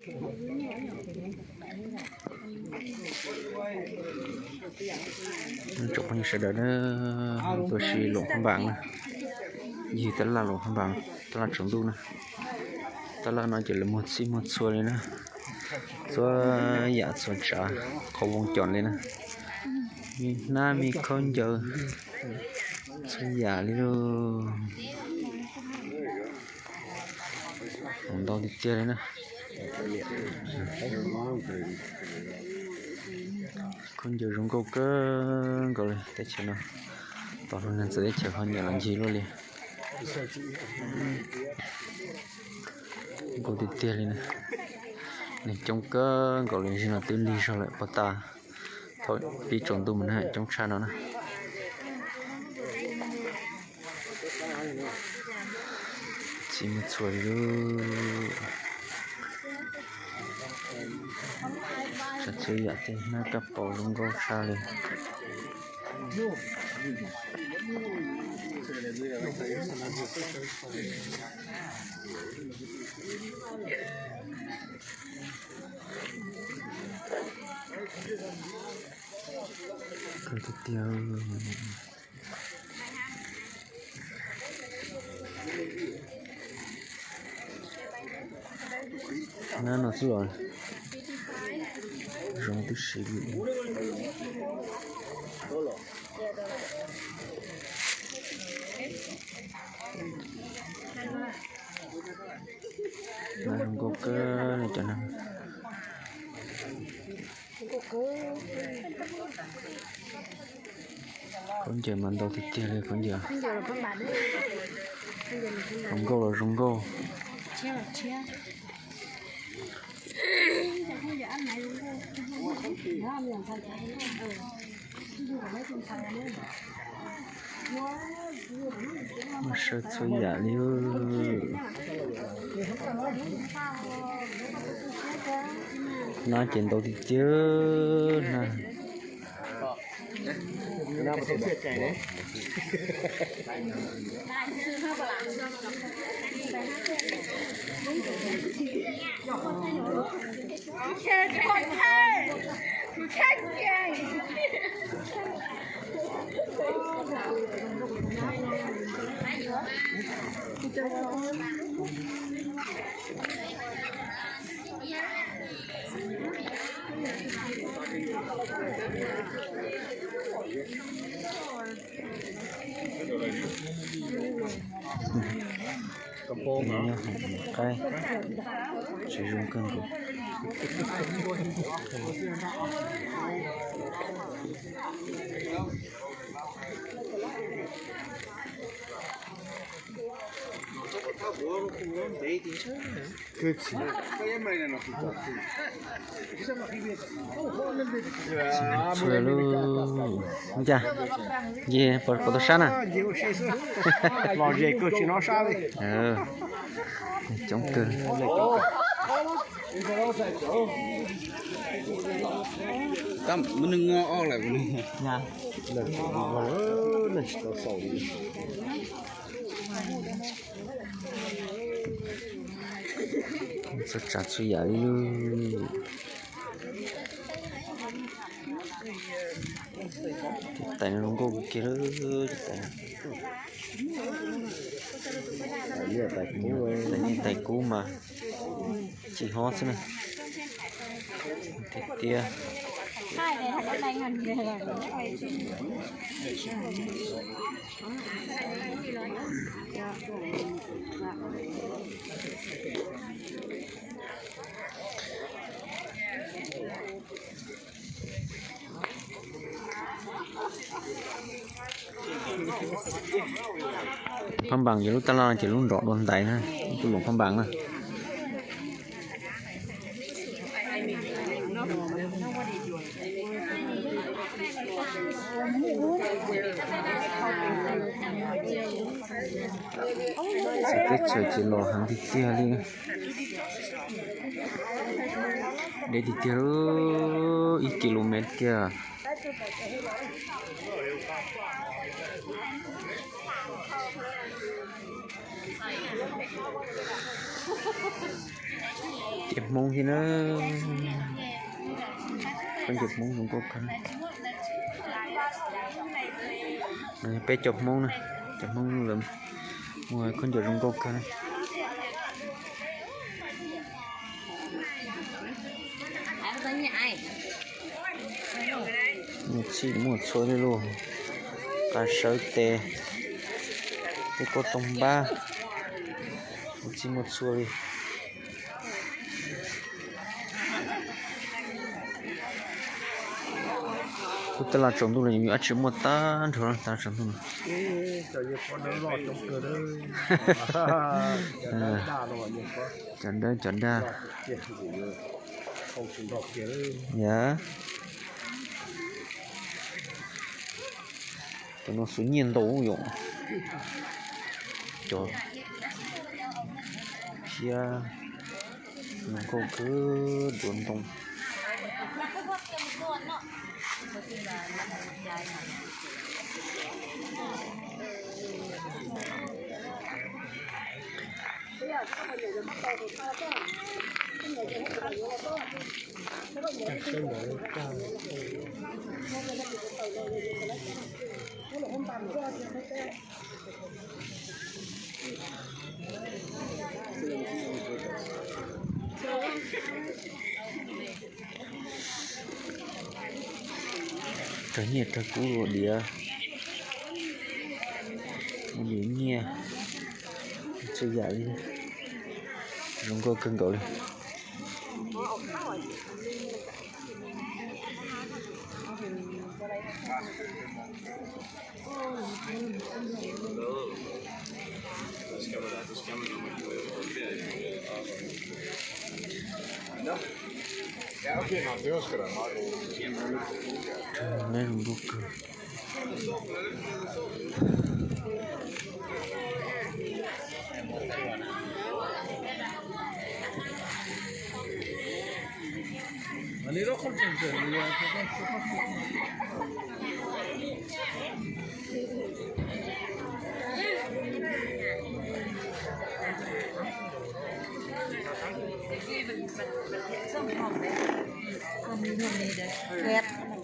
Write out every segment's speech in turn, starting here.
Tsoom phooj ywg sawv daws na, tuaj sim Loos Phab Npas na, yog tab laj Loos Phab Npas, tab laj tsaus ntuj na. Tab laj no ces lawv muag txhij muag txhua li na, txhua yam txhua tsav qhov voo cos li na, me hnab me khaub ncaws, txhua yam li lauj. Ntau tiag tiag li na. Khaub ncaws zoo nkauj kawg nkaus li, teb chaws no tos hluas nraug txawv teb chaws ho nyiam los ncig luaj li. Nkauj tiag tiag li na. Neeg coob kawg nkaus li, zaum no twb lig zog lawm, pov tas thaum pib tsaus ntuj mas na coob tshaj no na. Txhij muag txhua li lauj. Txhua yam tej hnab kab paus zoo nkauj tshaj li. Kawg tiag tiag. Hnab no xwb los zoo tib si li. Hnab zoo nkauj kawg li cov no. Khaub ncaws mas ntau tiag tiag li khaub ncaws. Zoo nkauj los zoo nkauj. Muaj saib txhua yam li. Hnab ces ntau tiag tiag na. Qaib tsis zoo kawg nkaus. Txhua lub ncaj, yog puas tau sab na? Coob kawg. Txhua tsav txhua yam li. Tais no zoo nkauj kiag lawm, tais no. Tais kub mas tsis hob xwb na. Tiag tiag. Phab Npas ces lub tab laj ces lub nrov dua ntais na, lub Loos Phab Npas na. Teb chaws ces los heev tiag tiag li. Deb tiag tiag, ib ki lo mev kiag. Cov Hmoob thiab na, khaub ncaws Hmoob zoo nkauj kawg. Peb cov Hmoob na, cov Hmoob lawv muag khaub ncaws zoo nkauj kawg na. Muaj txhij muaj txhua li lauj, qab sawv tes, tej kauj toog npab, muaj txhij muaj txhua li. Kuv tej laj tsaus ntuj los yeej yuav dab tsi muaj tag nrho lawm, tag tsaus ntuj no. Cov dawb cov dag. Yog. Cov no xuv nyiaj ntau yom. Cov thiab zoo nkauj kawg, duav ntoo. Raws nyiaj raws kub ua diav, ua diav nyiaj, txhua yam li, zoo nkauj kawg nkaus li.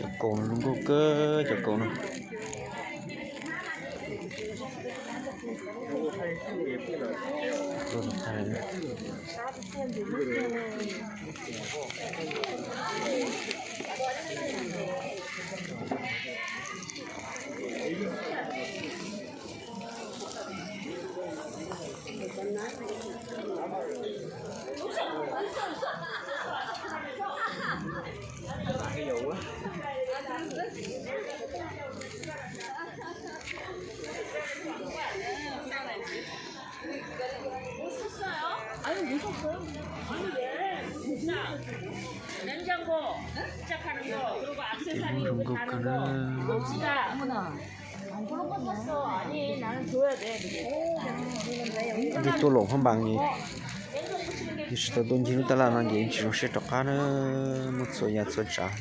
Cov kaus no zoo nkauj kawg, cov kaus no. Zoo nkauj kawg na. Ib tug tuaj laum phab npas, yog tsis tau tuaj ncig lub taj laj no ces tsis zoo siab rov qab na, muaj txhua yam txhua tsav.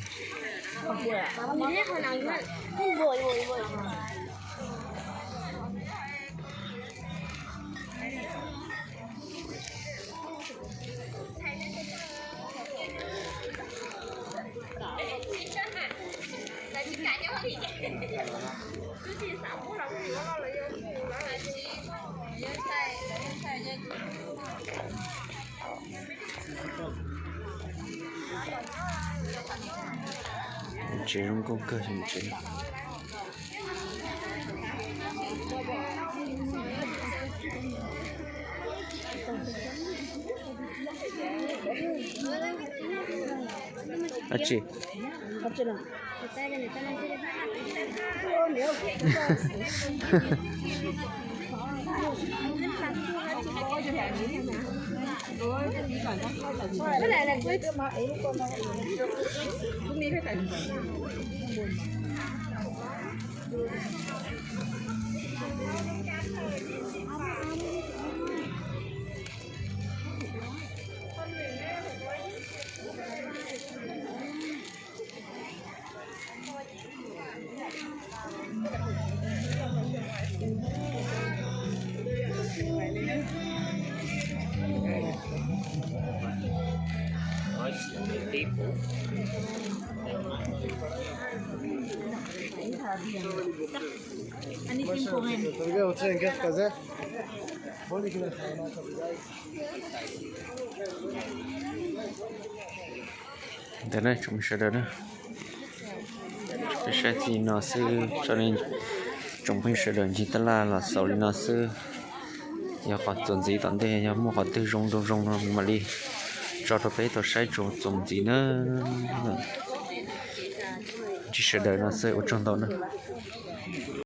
Tsev zoo nkauj kawg, tsev. Ab tsi. Ntawd na tsoom phooj ywg sawv daws na, peb saib txij no xwb, tsoom phooj ywg sawv daws ncig tab laj los xaus li no xwb. Yog qhov txuas ntxiv tom ntej yog muaj qhov twg zoo zoo zoo no mam li tso rau peb tau saib tsoom txuas ntxiv na. Ncig sawv daws no xwb, ua tsaug ntau na.